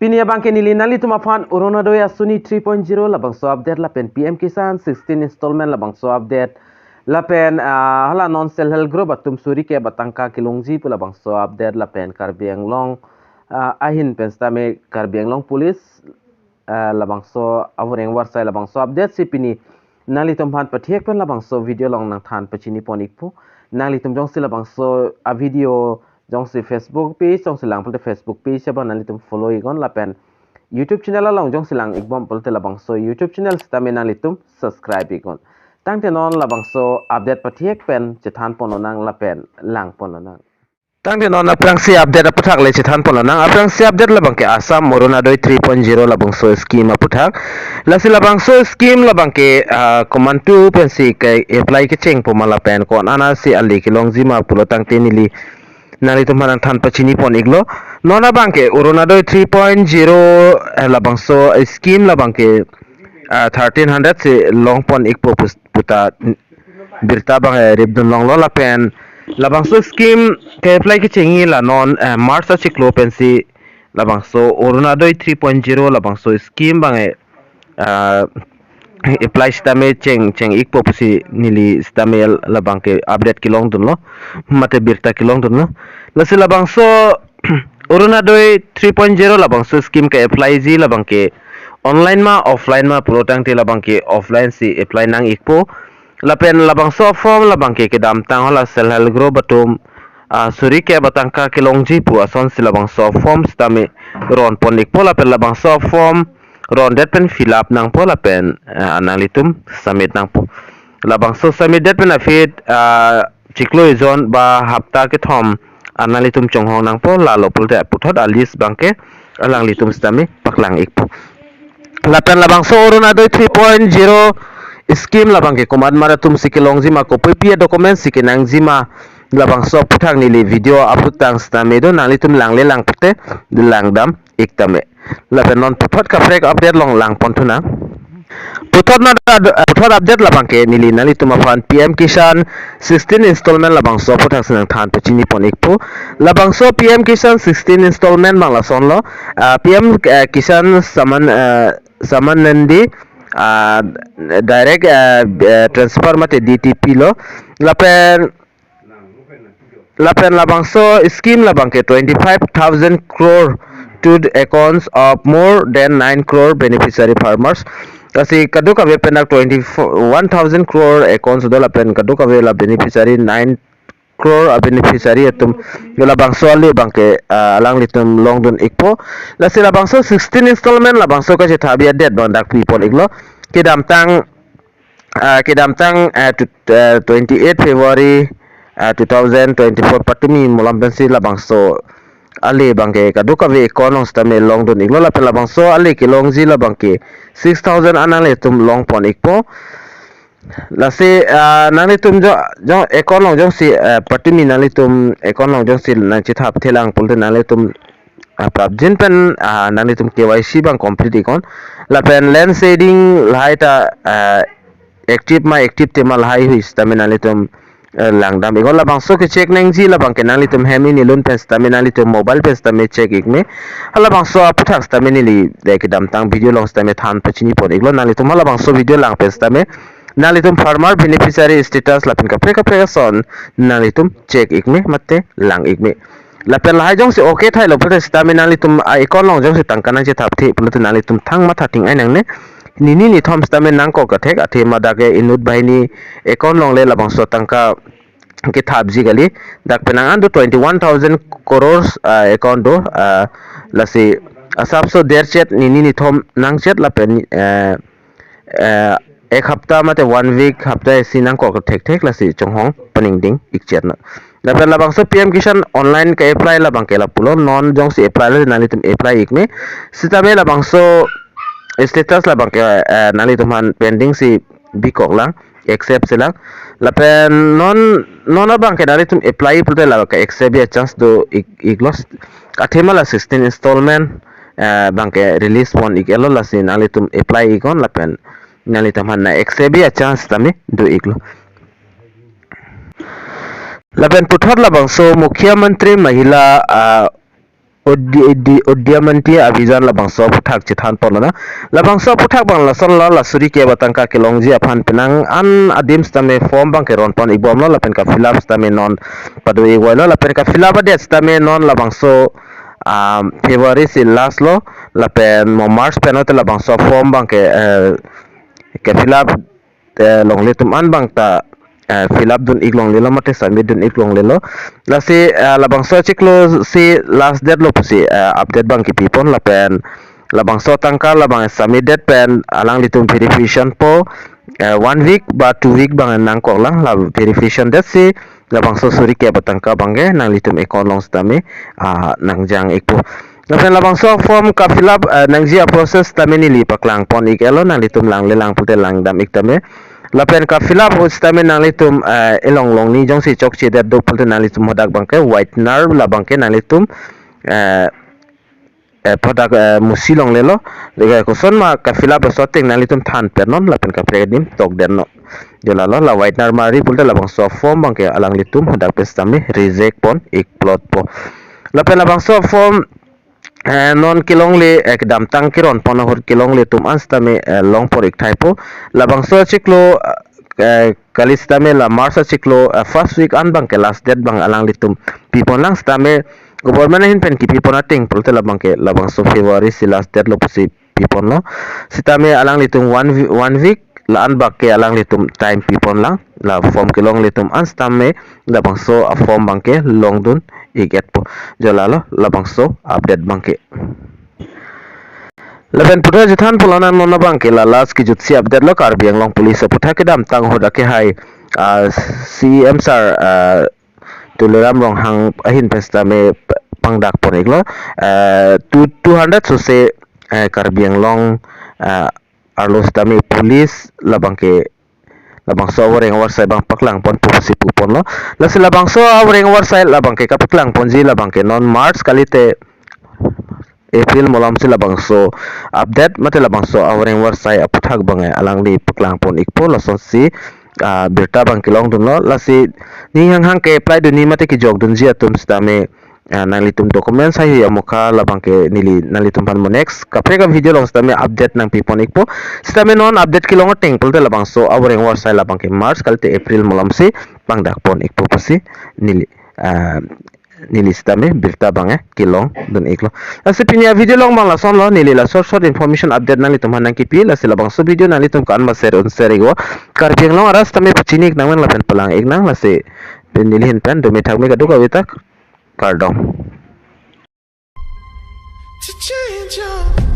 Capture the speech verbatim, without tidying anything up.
Pini abangke neli nanglitum aphan Orunodoi Asoni three point zero labangso update lapen P M Kisan sixteen installment labangso update lapen, ah, hala non self help group atum suri ke batangka kelongji pu labangso update lapen Karbi Anglong, ah, ahin pen sitame Karbi Anglong Police, ah, labangso avoreng varsai labangso update si pini nanglitum aphan pathek pen labangso video along nangthan pachini pon ikpo. Nanglitum jongsi labangso a video jongsi Facebook page jongsi lang pulote Facebook page abang nanglitum follow iknon lapen YouTube channel along jongsi lang ikbom pulote labangso YouTube channel sitame nanglitum subscribe iknon. Tangte non labangso update pathek pen chethan pon lonang lapen lang pon lonang. Tangte non aphrangsi update aputhak le chethan pon lonang. Aphrangsi update labangke Assam Orunodoi three point zero labangso scheme aputhak. Lasi labangso scheme labangke, ah, komantu pensi ke apply kecheng poma lapen ko-an ana si ali kelongji ma pulo tangte neli nanglitum aphan nangthan pachini pon iklo. Non abangke Orunodoi three point zero, eh, labangso scheme labangke, ah, thirteen hundred si long pon ikpo pus-, puta birta abang, eh, rip dun longlo lapen labangso scheme ke apply kechengji la non, eh, March achiklo pensi labangso Orunodoi three point zero labangso scheme abang, eh, ah, apply sitame cheng, cheng ikpo pusi neli sitame labangke update kelong dunlo, mate birta kelong dunlo. Lasi labangso Orunodoi three point zero labangso scheme ke apply ji labangke online ma offline ma pulo tangte labangke offline si apply nang ikpo. Lapen labangso form labangke kedamtang hala self help group atum, ah, suri ke batangka kelongji pu asonsi labangso form sitame ron pon ikpo lapen labangso form rondet pen fill up nangpo lapen, ah, nanglitum submit nangpo. Labangso submit det pen aphi, ah, chiklo ejon ba hapta kethom, ah, nanglitum chonghong nangpo, lalo pulote puthot a list abangke alanglitum sitame paklang ikpo. Lapen labangso Orunodoi three point zero scheme labangke komat mat atum si kelongji ma, kopi pi a document si kenangji ma, labangso aputhak neli video upload tang sitame do, nanglitum langle lang pulote langdam ik tame. Lapen non puthot kaprek update along lang pon thunang. Puthot na, puthot update labangke neli nanglitum aphan P M Kisan sixteen installment labangso aputhak si nangthan pachini pon ikpo. Labangso P M Kisan sixteen installment abang lasonlo, ah, P M, eh, Kisan Samman, eh, Samman Nidhi, ah, direct, eh, eh, transfer mate D T P lo. Lapen lapen labangso scheme labangke twenty-five thousand crore to the accounts of more than nine crore beneficiary farmers. Lasi kadokave pen dak twenty-one thousand crore accounts do lapen kadokave la beneficiary nine crore a beneficiary atum labangso ale abangke, ah, alanglitum long dun ikpo. Lasi labangso sixteen installment labangso kachethabi a date abang dak pi pon iklo. Kedamtang ah, kedamtang, ah, tu-, ah, twenty-eight February, ah, two thousand twenty-four patumi malom pensi labangso ale abangke kadokave account along sitame long dun iklo lapen labangso ale kelongji labangke six thousand an nanglitum long pon ikpo. Lasi, ah, nanglitum jo, jo account along jongsi, ah, patumi nanglitum account along jongsi nangchethap thelang pulote nanglitum ah, prapjin pen, ah, nanglitum K Y C abang complete iknon. Lapen land seeding lahai ta, ah, active ma active te ma lahai hui sitame nanglitum, eh, langdam iknon. Labangso ke check nangji labangke nanglitum hem inilun pen sitame nanglitum mobile pen sitame check ikme. Halabangso aputhak sitame neli, eh, kedamtang video along sitame than pachini pon iklo, nanglitum halabangso video lang pen sitame nanglitum farmer beneficiary status lapen kaprek kaprek ason nanglitum check ikme mate lang ikme. Lapen lahai jongsi okay thailo pulote sitame nanglitum a account along jongsi tangka nangchethap the pulote nanglitum thang matha ting-ai nangne. Nini nithom sitame nangkok kethek athema dak ke inut banghini account along le labangso tangka kethapji kali. Dak penang an do twenty-one thousand crores, ah, account do, ah, lasi asapso derchet nini nithom nangchet lapen, eh, eh, ek hapta mate one week hapta isi nangkok thekthek lasi chonghong paningding ikchet na. Lapen labangso P M Kisan online ke apply labangke lapulo, non jongsi apply lo nanglitum apply ikme. Sitame labangso status labangke, eh, nanglitum aphan pending si bikok lang, accept si lang. Lapen non, non abangke nanglitum apply pulote labangke accept a chance do ik, iklo. Athema la sixteen installment, eh, abangke release pon ik-etlo lasi nanglitum apply iknon lapen nanglitum aphan na accept a chance tame do iklo. Lapen puthot labangso Mukhyamantri Mahila, ah, Odi-, Odi-, Udyamantri Abhiyan labangso aphuthak chethan ponlonang. Labangso aphuthak abang lasonlo, la suri kep atangka kelongji aphan penang an adim sitame form abangke ron pon ikbomlo, lapen ka fill up sitame non pado ikvoilo, lapen ka fill up adet sitame non labangso, um, February si last lo, lapen mo March pen ote labangso form abangke, eh, ke fill up, eh, longle atum an abang ta, eh, fill up dun ik longlelo mate submit dun ik longlelo. Lasi, eh, labangso achiklo si last date lo pusi, eh, update abang kipi pon, lapen labangso atangka labang submit det pen alanglitum verification po, eh, one week ba two week abang nangkoklang, la verification det si labangso suri kep atangka abangke nanglitum account along sitame, ah, nangjang ikpo. Lapen labangso form ka fill up, eh, nangji aprocess sitame neli paklang pon ik-etlo, nanglitum langle lang pulote langdam ik tame. Lapen ka fill up ahut sitame nanglitum, eh, elong longni jongsi chokche det do pulote nanglitum hadak abangke whitener labangke nanglitum, eh, eh, hadak, eh, musi longlelo. Dega koson ma ka fill up aso ateng nanglitum than pen non lapen kaprek adim tok den non. Jo lalo, la whitener mari pulote labangso form abangke alanglitum hadak pen sitame reject pon ik plot po. Lapen labangso form, eh, non kelongle, eh, kedamtang keron pon ahut kelongle atum an sitame, eh, long por ik thai po. Labangso achiklo, eh, kali sitame la March achiklo, eh, first week an abangke last date abang alanglitum pi ponlang, sitame government ahin pen kipi pon ateng pulote labangke labangso February si last date lo pusi pi ponlo. Sitame alanglitum one wee-, one week la-an abangke alanglitum time pi ponlang, la form kelongle atum an sitame labangso a form abangke long dun ik-et po. Jo lalo labangso update abangke. Lapen puthot chethan ponlonang non abangke la last kejutsi update lo, Karbi Anglong Police aphuthak kedamtang ahut akehai, ah, C E M sir, ah, Tuliram Ronghang ahin pen sitame pangdak pon iklo, eh, two, two hundred sose, eh, Karbi Anglong, eh, arlo sitame police labangke labangso avoreng avarsai abang paklang ponpo pusi pu ponlo. Lasi labangso avoreng avarsai labangke kapaklang ponji labangke non March kalite April malom si labangso update mate labangso avoreng avarsai aphuthak abang alangli paklang pon ikpo, lasonsi, ah, birta abang kelong dunlo. Lasi ning hanghang ke-apply dunji mate kejok dunji atum sitame, ah, nanglitum documents haihui amokha labangke neli nanglitum aphan mo next kaprek a video along sitame update nangpi pon ikpo. Sitame non update kelong ateng pulote labangso avoreng avarsai labangke March kalite April malom si pangdak pon ikpo pusi neli, ah, neli sitame birta abang, eh, kelong dun iklo. Lasi pini a video along abang lasonlo, neli la short short information update nanglitum aphan nangkipi. Lasi labangso video nanglitum ko-an ma share un share iknon. Karbi Anglong arat sitame pachini iknang lapen palang iknang. Lasi pini neli ahin pen dome thakme kadokave ta kardom. To change your